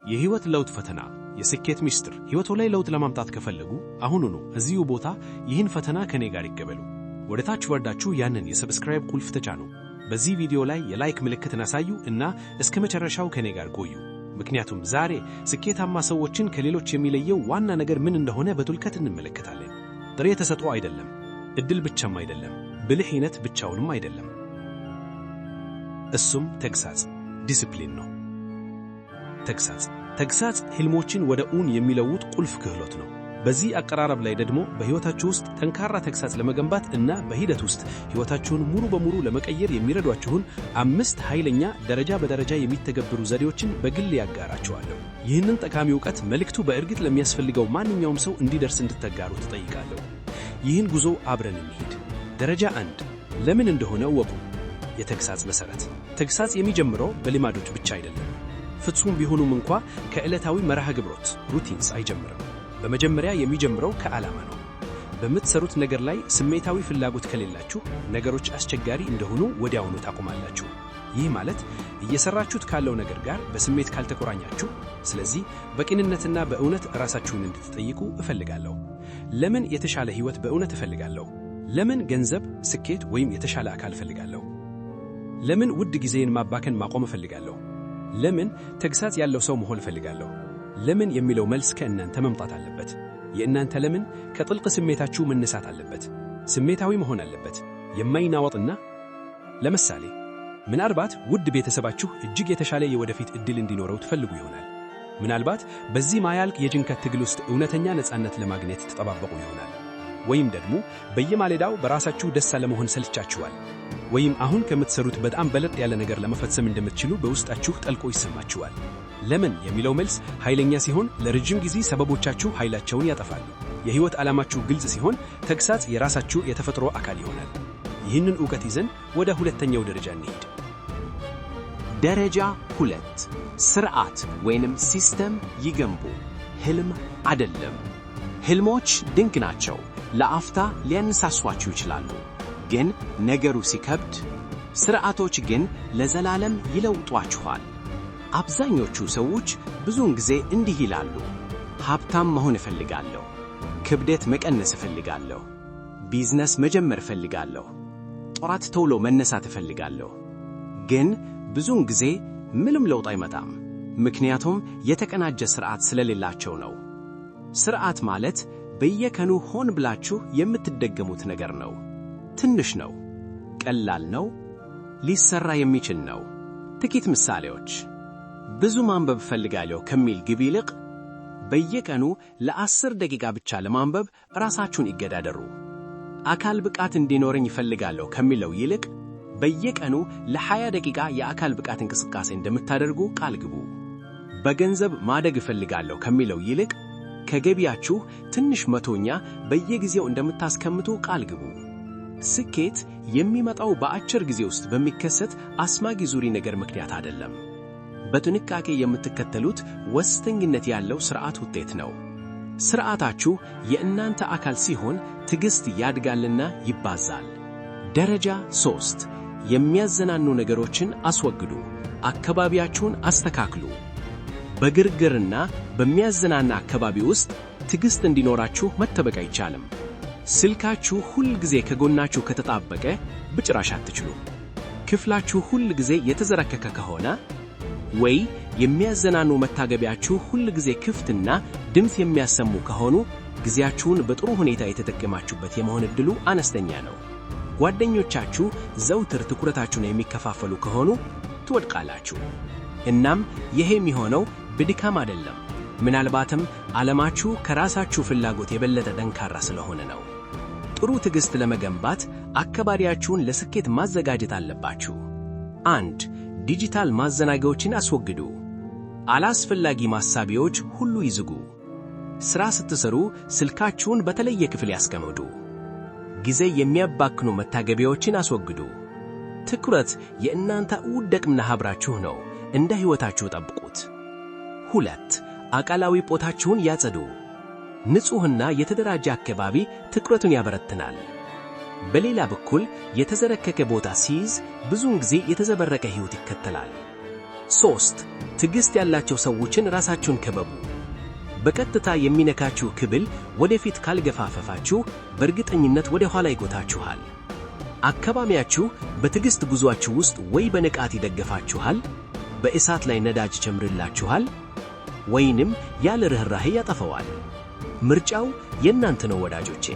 የህይወት ለውጥ ፈተና፣ የስኬት ምስጢር። ሕይወቶ ላይ ለውጥ ለማምጣት ከፈለጉ አሁኑኑ እዚሁ ቦታ ይህን ፈተና ከኔ ጋር ይቀበሉ። ወደ ታች ወርዳችሁ ያንን የ subscribe ቁልፍ ተጫኑ። በዚህ ቪዲዮ ላይ የ like ምልክትን አሳዩ እና እስከ መጨረሻው ከኔ ጋር ቆዩ። ምክንያቱም ዛሬ ስኬታማ ሰዎችን ከሌሎች የሚለየው ዋና ነገር ምን እንደሆነ በጥልቀት እንመለከታለን። ጥሬ ተሰጥኦ አይደለም፣ ዕድል ብቻም አይደለም፣ ብልህነት ብቻውንም አይደለም። እሱም ተግሳጽ፣ ዲስፕሊን ነው። ተግሳጽ። ተግሳጽ ህልሞችን ወደ እውን የሚለውጥ ቁልፍ ክህሎት ነው። በዚህ አቀራረብ ላይ ደግሞ በሕይወታችሁ ውስጥ ጠንካራ ተግሳጽ ለመገንባት እና በሂደት ውስጥ ሕይወታችሁን ሙሉ በሙሉ ለመቀየር የሚረዷችሁን አምስት ኃይለኛ፣ ደረጃ በደረጃ የሚተገበሩ ዘዴዎችን በግል ያጋራችኋለሁ። ይህንን ጠቃሚ እውቀት መልእክቱ በእርግጥ ለሚያስፈልገው ማንኛውም ሰው እንዲደርስ እንድታጋሩ እጠይቃለሁ። ይህን ጉዞ አብረን እንሂድ። ደረጃ 1፣ ለምን እንደሆነ እወቁ። የተግሳጽ መሠረት። ተግሳጽ የሚጀምረው በልማዶች ብቻ አይደለም። ፍጹም ቢሆኑም እንኳ ከዕለታዊ መርሃ ግብሮች፣ routines አይጀምርም። በመጀመሪያ የሚጀምረው ከዓላማ ነው። በምትሰሩት ነገር ላይ ስሜታዊ ፍላጎት ከሌላችሁ ነገሮች አስቸጋሪ እንደሆኑ ወዲያውኑ ታቆማላችሁ። ይህ ማለት እየሰራችሁት ካለው ነገር ጋር በስሜት ካልተቆራኛችሁ። ስለዚህ በቅንነትና በእውነት ራሳችሁን እንድትጠይቁ እፈልጋለሁ። ለምን የተሻለ ሕይወት በእውነት እፈልጋለሁ? ለምን ገንዘብ፣ ስኬት ወይም የተሻለ አካል እፈልጋለሁ? ለምን ውድ ጊዜዬን ማባከን ማቆም እፈልጋለሁ? ለምን ተግሳጽ ያለው ሰው መሆን እፈልጋለሁ? ለምን የሚለው መልስ ከእናንተ መምጣት አለበት። የእናንተ ለምን ከጥልቅ ስሜታችሁ መነሳት አለበት። ስሜታዊ መሆን አለበት፣ የማይናወጥና። ለምሳሌ ምናልባት ውድ ቤተሰባችሁ እጅግ የተሻለ የወደፊት ዕድል እንዲኖረው ትፈልጉ ይሆናል። ምናልባት በዚህ ማያልቅ የጭንቀት ትግል ውስጥ እውነተኛ ነፃነት ለማግኘት ትጠባበቁ ይሆናል። ወይም ደግሞ በየማለዳው በራሳችሁ ደስ አለመሆን ሰልችቷችኋል። ወይም አሁን ከምትሰሩት በጣም በለጥ ያለ ነገር ለመፈጸም እንደምትችሉ በውስጣችሁ ጠልቆ ይሰማችኋል። ለምን የሚለው መልስ ኃይለኛ ሲሆን ለረጅም ጊዜ ሰበቦቻችሁ ኃይላቸውን ያጠፋሉ። የሕይወት ዓላማችሁ ግልጽ ሲሆን ተግሳጽ የራሳችሁ የተፈጥሮ አካል ይሆናል። ይህንን ዕውቀት ይዘን ወደ ሁለተኛው ደረጃ እንሂድ። ደረጃ 2፣ ስርዓት ወይንም system ይገንቡ፣ ህልም አይደለም። ህልሞች ድንቅ ናቸው፣ ለአፍታ ሊያነሳሷችሁ ይችላሉ። ግን ነገሩ ሲከብድ፣ ስርዓቶች ግን ለዘላለም ይለውጧችኋል። አብዛኞቹ ሰዎች ብዙውን ጊዜ እንዲህ ይላሉ፦ ሀብታም መሆን እፈልጋለሁ፣ ክብደት መቀነስ እፈልጋለሁ፣ ቢዝነስ መጀመር እፈልጋለሁ፣ ጠዋት ቶሎ መነሳት እፈልጋለሁ። ግን ብዙውን ጊዜ ምንም ለውጥ አይመጣም፣ ምክንያቱም የተቀናጀ ስርዓት ስለሌላቸው ነው። ስርዓት ማለት በየቀኑ ሆን ብላችሁ የምትደግሙት ነገር ነው። ትንሽ ነው፣ ቀላል ነው፣ ሊሰራ የሚችል ነው። ጥቂት ምሳሌዎች፦ ብዙ ማንበብ እፈልጋለሁ ከሚል ግብ ይልቅ በየቀኑ ለ10 ደቂቃ ብቻ ለማንበብ ራሳችሁን ይገዳደሩ። አካል ብቃት እንዲኖረኝ እፈልጋለሁ ከሚለው ይልቅ በየቀኑ ለ20 ደቂቃ የአካል ብቃት እንቅስቃሴ እንደምታደርጉ ቃል ግቡ። በገንዘብ ማደግ እፈልጋለሁ ከሚለው ይልቅ ከገቢያችሁ ትንሽ መቶኛ በየጊዜው እንደምታስቀምጡ ቃል ግቡ። ስኬት የሚመጣው በአጭር ጊዜ ውስጥ በሚከሰት አስማታዊ ዙሪ ነገር ምክንያት አይደለም። በጥንቃቄ የምትከተሉት ወጥነት ያለው ሥርዓት ውጤት ነው። ሥርዓታችሁ የእናንተ አካል ሲሆን ትዕግሥት ያድጋልና ይባዛል። ደረጃ 3፣ የሚያዘናኑ ነገሮችን አስወግዱ። አካባቢያችሁን አስተካክሉ። በግርግርና በሚያዘናና አካባቢ ውስጥ ትዕግሥት እንዲኖራችሁ መጠበቅ አይቻልም። ስልካችሁ ሁል ጊዜ ከጎናችሁ ከተጣበቀ በጭራሽ አትችሉም። ክፍላችሁ ሁል ጊዜ የተዝረከረከ ከሆነ ወይ የሚያዘናኑ መተግበሪያችሁ ሁል ጊዜ ክፍትና ድምፅ የሚያሰሙ ከሆኑ ጊዜያችሁን በጥሩ ሁኔታ የተጠቀማችሁበት የመሆን ዕድሉ አነስተኛ ነው። ጓደኞቻችሁ ዘውትር ትኩረታችሁን የሚከፋፈሉ ከሆኑ ትወድቃላችሁ። እናም ይሄ የሚሆነው በድካም አይደለም፣ ምናልባትም ዓላማችሁ ከራሳችሁ ፍላጎት የበለጠ ጠንካራ ስለሆነ ነው። ጥሩ ትዕግሥት ለመገንባት አካባቢያችሁን ለስኬት ማዘጋጀት አለባችሁ። 1፣ ዲጂታል ማዘናጊያዎችን አስወግዱ። አላስፈላጊ ማሳሰቢያዎች ሁሉ ይዝጉ። ሥራ ስትሰሩ ስልካችሁን በተለየ ክፍል ያስቀምጡ። ጊዜ የሚያባክኑ መተግበሪያዎችን አስወግዱ። ትኩረት የእናንተ ውድ አቅምና ሀብታችሁ ነው። እንደ ሕይወታችሁ ጠብቁት። 2፣ አካላዊ ቦታችሁን ያጽዱ። ንጹሕና የተደራጀ አካባቢ ትኩረቱን ያበረትናል። በሌላ በኩል የተዝረከረከ ቦታ ሲይዝ ብዙውን ጊዜ የተዘበራረቀ ሕይወት ይከተላል። 3. ትዕግሥት ያላቸው ሰዎችን ራሳችሁን ክበቡ። በቀጥታ የሚነካችሁ ክብል ወደፊት ካልገፋፈፋችሁ በእርግጠኝነት ወደ ኋላ ይጎታችኋል። አካባቢያችሁ በትዕግሥት ጉዟችሁ ውስጥ ወይ በንቃት ይደግፋችኋል፣ በእሳት ላይ ነዳጅ ይጨምርላችኋል፣ ወይንም ያለ ርኅራኄ ያጠፈዋል። ምርጫው የእናንተ ነው ወዳጆቼ።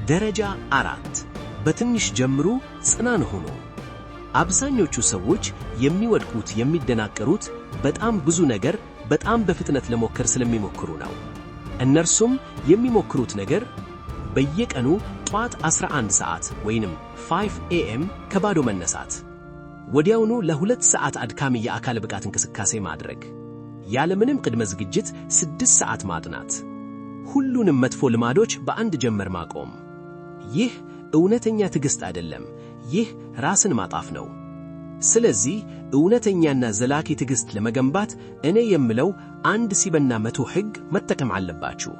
ደረጃ 4፣ በትንሽ ጀምሩ፣ ጽናን ሁኑ። አብዛኞቹ ሰዎች የሚወድቁት የሚደናቀሩት በጣም ብዙ ነገር በጣም በፍጥነት ለመሞከር ስለሚሞክሩ ነው። እነርሱም የሚሞክሩት ነገር በየቀኑ ጠዋት 11 ሰዓት ወይንም 5 AM ከባዶ መነሳት፣ ወዲያውኑ ለ2 ሰዓት አድካሚ የአካል ብቃት እንቅስቃሴ ማድረግ፣ ያለምንም ቅድመ ዝግጅት 6 ሰዓት ማጥናት፣ ሁሉንም መጥፎ ልማዶች በአንድ ጀንበር ማቆም። ይህ እውነተኛ ትዕግሥት አይደለም። ይህ ራስን ማጥፋት ነው። ስለዚህ እውነተኛና ዘላቂ ትዕግሥት ለመገንባት እኔ የምለው 1 ሲባዛ 100 ሕግ መጠቀም አለባችሁ።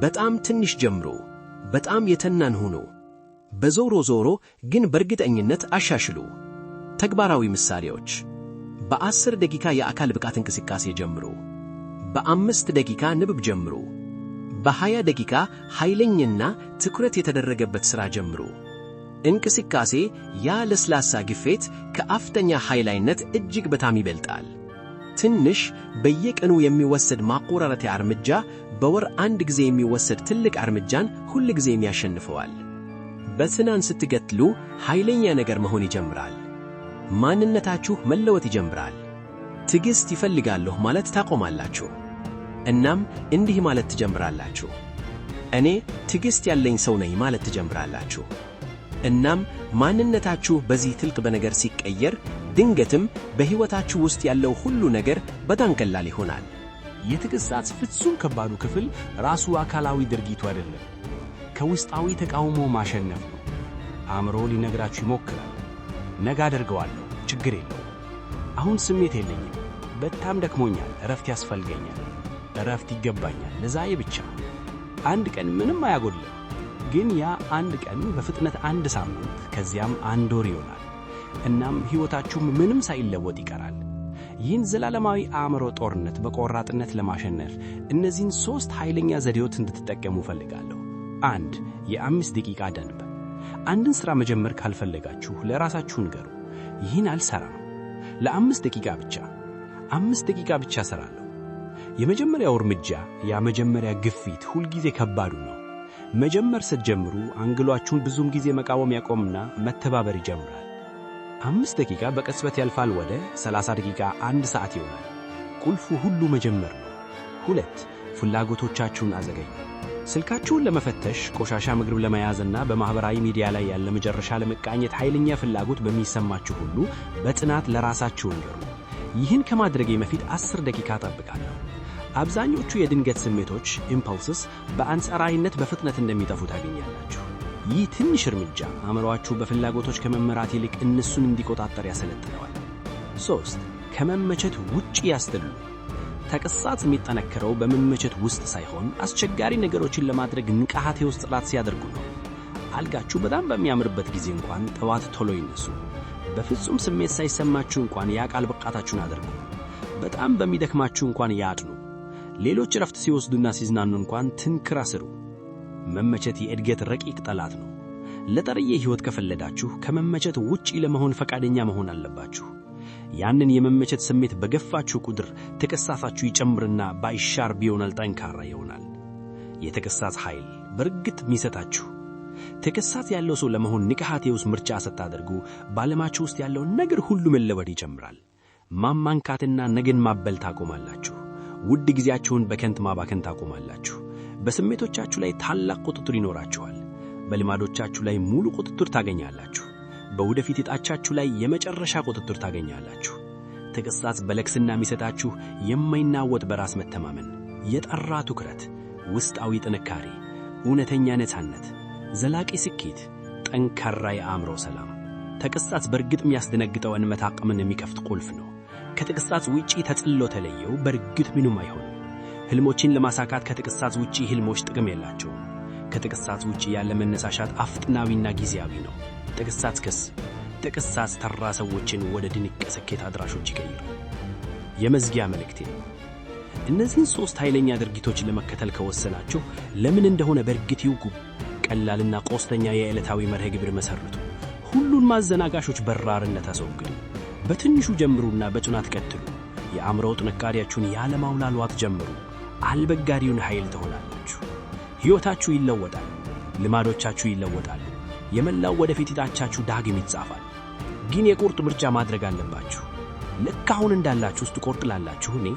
በጣም ትንሽ ጀምሩ፣ በጣም የተናን ሁኑ። በዞሮ ዞሮ ግን በእርግጠኝነት አሻሽሉ። ተግባራዊ ምሳሌዎች፦ በ10 ደቂቃ የአካል ብቃት እንቅስቃሴ ጀምሩ። በ5 ደቂቃ ንባብ ጀምሩ። በ20 ደቂቃ ኃይለኛና ትኩረት የተደረገበት ሥራ ጀምሩ። እንቅስቃሴ፣ ያ ለስላሳ ግፊት ከአፍተኛ ኃይለኝነት እጅግ በጣም ይበልጣል። ትንሽ በየቀኑ የሚወሰድ ማቆራረጥ እርምጃ በወር አንድ ጊዜ የሚወሰድ ትልቅ እርምጃን ሁል ጊዜም ያሸንፈዋል። በጽናት ስትቀጥሉ ኃይለኛ ነገር መሆን ይጀምራል። ማንነታችሁ መለወጥ ይጀምራል። ትዕግሥት ይፈልጋለሁ ማለት ታቆማላችሁ። እናም እንዲህ ማለት ትጀምራላችሁ። እኔ ትዕግሥት ያለኝ ሰው ነኝ ማለት ትጀምራላችሁ። እናም ማንነታችሁ በዚህ ትልቅ በነገር ሲቀየር ድንገትም በሕይወታችሁ ውስጥ ያለው ሁሉ ነገር በጣም ቀላል ይሆናል። የተግሣጽ ፍጹም ከባዱ ክፍል ራሱ አካላዊ ድርጊቱ አይደለም፣ ከውስጣዊ ተቃውሞ ማሸነፍ ነው። አእምሮ ሊነግራችሁ ይሞክራል። ነገ አደርገዋለሁ፣ ችግር የለውም። አሁን ስሜት የለኝም፣ በጣም ደክሞኛል፣ እረፍት ያስፈልገኛል፣ እረፍት ይገባኛል፣ ለዛሬ ብቻ። አንድ ቀን ምንም አያጎድልም። ግን ያ አንድ ቀን በፍጥነት አንድ ሳምንት፣ ከዚያም አንድ ወር ይሆናል። እናም ሕይወታችሁም ምንም ሳይለወጥ ይቀራል። ይህን ዘላለማዊ አእምሮ ጦርነት በቆራጥነት ለማሸነፍ እነዚህን ሦስት ኃይለኛ ዘዴዎች እንድትጠቀሙ እፈልጋለሁ። 1፣ የ5 ደቂቃ ደንብ። አንድን ሥራ መጀመር ካልፈለጋችሁ ለራሳችሁ ንገሩ። ይህን አልሠራም። ለ5 ደቂቃ ብቻ። 5 ደቂቃ ብቻ እሠራለሁ። የመጀመሪያው እርምጃ፣ የመጀመሪያ ግፊት ሁልጊዜ ከባዱ ነው። መጀመር ስትጀምሩ አንጎላችሁን ብዙም ጊዜ መቃወም ያቆምና መተባበር ይጀምራል። 5 ደቂቃ በቅጽበት ያልፋል፣ ወደ 30 ደቂቃ፣ አንድ ሰዓት ይሆናል። ቁልፉ ሁሉ መጀመር ነው። 2፣ ፍላጎቶቻችሁን አዘገዩ። ስልካችሁን ለመፈተሽ፣ ቆሻሻ ምግብ ለመያዝና በማኅበራዊ ሚዲያ ላይ ያለ መጨረሻ ለመቃኘት ኃይለኛ ፍላጎት በሚሰማችሁ ሁሉ በጽናት ለራሳችሁ ንገሩ። ይህን ከማድረጌ በፊት 10 ደቂቃ እጠብቃለሁ። አብዛኞቹ የድንገት ስሜቶች impulses በአንጻራዊነት በፍጥነት እንደሚጠፉ ታገኛላችሁ። ይህ ትንሽ እርምጃ አእምሮአችሁ በፍላጎቶች ከመመራት ይልቅ እነሱን እንዲቆጣጠር ያሰለጥነዋል። 3፣ ከመመቸት ውጪ ያስተሉ። ተግሣጽ የሚጠነክረው በመመቸት ውስጥ ሳይሆን አስቸጋሪ ነገሮችን ለማድረግ ንቃተ ውስጥ ጥረት ሲያደርጉ ነው። አልጋችሁ በጣም በሚያምርበት ጊዜ እንኳን ጠዋት ቶሎ ይነሱ። በፍጹም ስሜት ሳይሰማችሁ እንኳን የአካል ብቃታችሁን አድርጉ። በጣም በሚደክማችሁ እንኳን ያጥኑ። ሌሎች እረፍት ሲወስዱና ሲዝናኑ እንኳን ጠንክራ ስሩ። መመቸት የእድገት ረቂቅ ጠላት ነው። ለጠርየ ሕይወት ከፈለጋችሁ ከመመቸት ውጪ ለመሆን ፈቃደኛ መሆን አለባችሁ። ያንን የመመቸት ስሜት በገፋችሁ ቁጥር ተግሣጻችሁ ይጨምርና ባይሻር ቢሆናል ጠንካራ ይሆናል። የተግሣጽ ኃይል በእርግጥ የሚሰጣችሁ ተግሣጽ ያለው ሰው ለመሆን ንቃተ ውስጥ ምርጫ ስታደርጉ በዓለማችሁ ውስጥ ያለው ነገር ሁሉ መለወጥ ይጀምራል። ማመንታትና ነገን ማበል ታቆማላችሁ። ውድ ጊዜያችሁን በከንቱ ማባከን ታቆማላችሁ። በስሜቶቻችሁ ላይ ታላቅ ቁጥጥር ይኖራችኋል። በልማዶቻችሁ ላይ ሙሉ ቁጥጥር ታገኛላችሁ። በወደፊት ዕጣችሁ ላይ የመጨረሻ ቁጥጥር ታገኛላችሁ። ተግሣጽ በልግስና የሚሰጣችሁ የማይናወጥ በራስ መተማመን፣ የጠራ ትኩረት፣ ውስጣዊ ጥንካሬ፣ እውነተኛ ነፃነት፣ ዘላቂ ስኬት፣ ጠንካራ የአእምሮ ሰላም። ተግሣጽ በእርግጥ የሚያስደነግጠው አቅምን የሚከፍት ቁልፍ ነው። ከተግሣጽ ውጪ ተጽሎ ተለየው በእርግጥ ምንም አይሆንም። ህልሞችን ለማሳካት ከተግሣጽ ውጪ ህልሞች ጥቅም የላቸውም። ከተግሣጽ ውጪ ያለ መነሳሻት አፍጥናዊና ጊዜያዊ ነው። ተግሣጽ ክስ ተግሣጽ ተራ ሰዎችን ወደ ድንቅ ስኬት አድራሾች ይቀይራል። የመዝጊያ መልእክቴ ነው። እነዚህን ሦስት ኃይለኛ ድርጊቶች ለመከተል ከወሰናችሁ ለምን እንደሆነ በእርግጥ ይውቁ። ቀላልና ቆስተኛ የዕለታዊ መርህ ግብር መሰርቱ። ሁሉን ማዘናጋሾች በራርነት አስወግዱ። በትንሹ ጀምሩና በጽናት ቀጥሉ። የአእምሮ ጥንካሬያችሁን ያለማውላሏት ጀምሩ። አልበጋሪውን ኃይል ትሆናላችሁ። ሕይወታችሁ ይለወጣል። ልማዶቻችሁ ይለወጣሉ። የመላው ወደፊት ዕጣቻችሁ ዳግም ይጻፋል። ግን የቁርጥ ምርጫ ማድረግ አለባችሁ። ልክ አሁን እንዳላችሁ ውስጥ ትቆርጥላላችሁ እኔ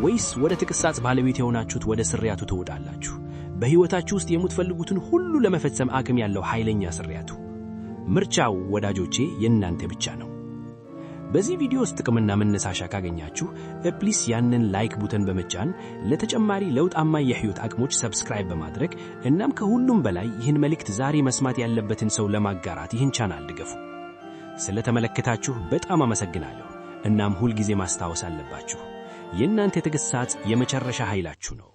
ወይስ ወደ ተግሣጽ ባለቤት የሆናችሁት ወደ ስሪያቱ ትወጣላችሁ? በሕይወታችሁ ውስጥ የምትፈልጉትን ሁሉ ለመፈጸም አቅም ያለው ኃይለኛ ስሪያቱ። ምርጫው ወዳጆቼ የእናንተ ብቻ ነው። በዚህ ቪዲዮ ውስጥ ጥቅምና መነሳሻ ካገኛችሁ please ያንን like button በመጫን፣ ለተጨማሪ ለውጣማ የሕይወት አቅሞች subscribe በማድረግ፣ እናም ከሁሉም በላይ ይህን መልእክት ዛሬ መስማት ያለበትን ሰው ለማጋራት ይህን ቻናል ድገፉ። ስለተመለከታችሁ በጣም አመሰግናለሁ። እናም ሁልጊዜ ማስታወስ አለባችሁ፣ የእናንተ ተግሣጽ የመጨረሻ ኃይላችሁ ነው።